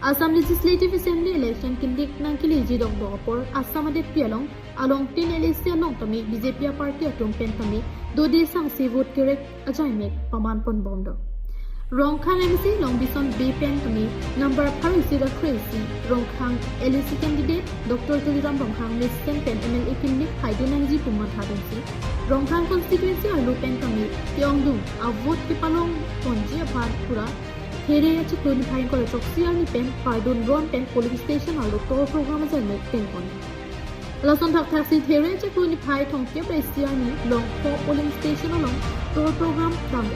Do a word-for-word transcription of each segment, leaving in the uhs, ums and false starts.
Assam Legislative Assembly election kindik nangkeleji dokdok apor Assam adetpi along along tin L A C along tame B J P aparty atum pen tame dode sangse vote kerek ajaimek paman ponbom do. Rongkhang M A C Longbison Bey pen tame number pharo isi ra kre-isi Rongkhang L A C candidate Doctor Tuliram Ronghang mesen pen M L A kindik haidun nangji pu mathadunsi Rongkhang constituency arlo pen tame ke-ongdung avote kepalong ponji aphan pura There achiklo niphai ingkoi ra throksi arni pen Pardon Ron pen polling station arlo tour program ajaimek tengpon. Lason thakthaksi There achiklo niphai thomkep ra isi arni Longpho polling station along tour program dam.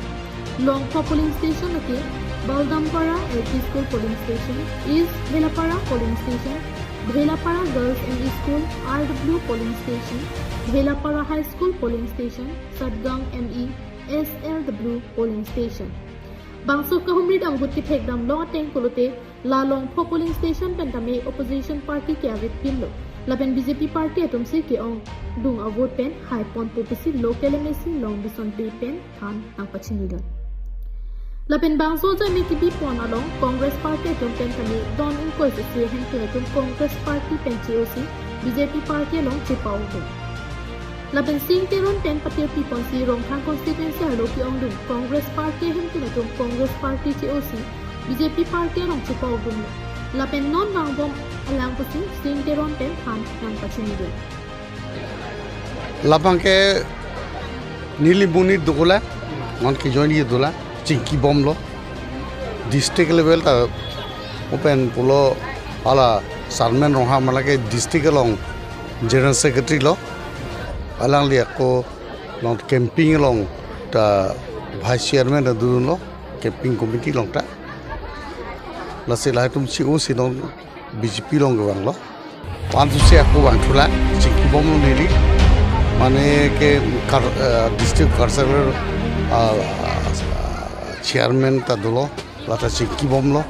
Longpho polling station lake Baldampara L P School polling station, East Bhelapara polling station, Bhelapara Girls M E School R W polling station, Bhelapara High School polling station, Satgaon M E S L W polling station. Bangso kahumri dam ahut kethek damlong ateng pulote la Longpho polling station pen tame opposition party ke-avepinlo. Lapen B J P party atumsi ke-ongdung avote pen haiponpo pusi local M A C Longbison Bey pen than nangpachinidun. Lapen bangso ajaimek kebipon along Congress party atum pen tame don ingkoi sese hemtun atum Congress party pen che-osi B J P party along chepa-okdun. Lapen Sing Teron pen patirpiponsi Rongkhang constituency arlo ke-ongdung Congress party ahemtun atum Congress party che-osi B J P party along chepa-okdunlo. Lapen non vangbom alang pusi Sing Teron pen than nangpachinidun. Labang ke neli monit dokok la, non ke join ye dola, chingkibomlo. District level ta open pulo, hala Sarmen Ronghang malake district along General Secretary lo. Alangli ako non campaign along ta Vice Chairman ta dunlo, campaign committee along ta. Lasi lahai atum che-osi non B J P along kevanglo. Ansi ako vangthulang, chingkibomlo neli. Mane ke Kar-, eh, district cultural, ah, chairman ta dolo, lata chingkibomlo.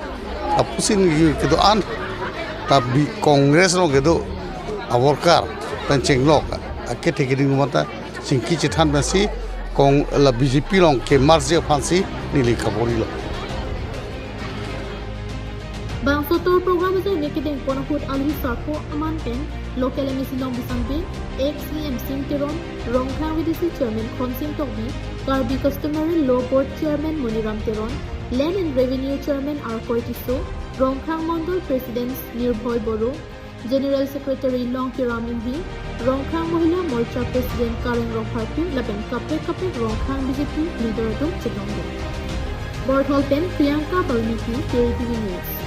Apusin kedo-an, ta bi Congress along kedo, a worker, pen chenglok, akethe keding mata, chingki chethan pensi, Cong-, la B J P along ke-merge aphansi, neli kaborilo. Bangso tour program ajaimek kedengpon ahut alohi sarpo aman pen local M A C Longbison Bey, ex E M Sing Teron, Rongkhang V D C chairman Khonsing Tokbi, Karbi Customary Law Board chairman Moniram Teron, Land and Revenue chairman Arkoi Tisso, Rongkhang Mondol president Nirbhoy Boro, General Secretary Longkiram Inghi, Rongkhang Mohila Morcha President Kareng Rongpharpi lapen kaprek kaprek Rongkhang B J P leader atum chetongdun. Borthol pen Priyanka Balmiki, K A T V News.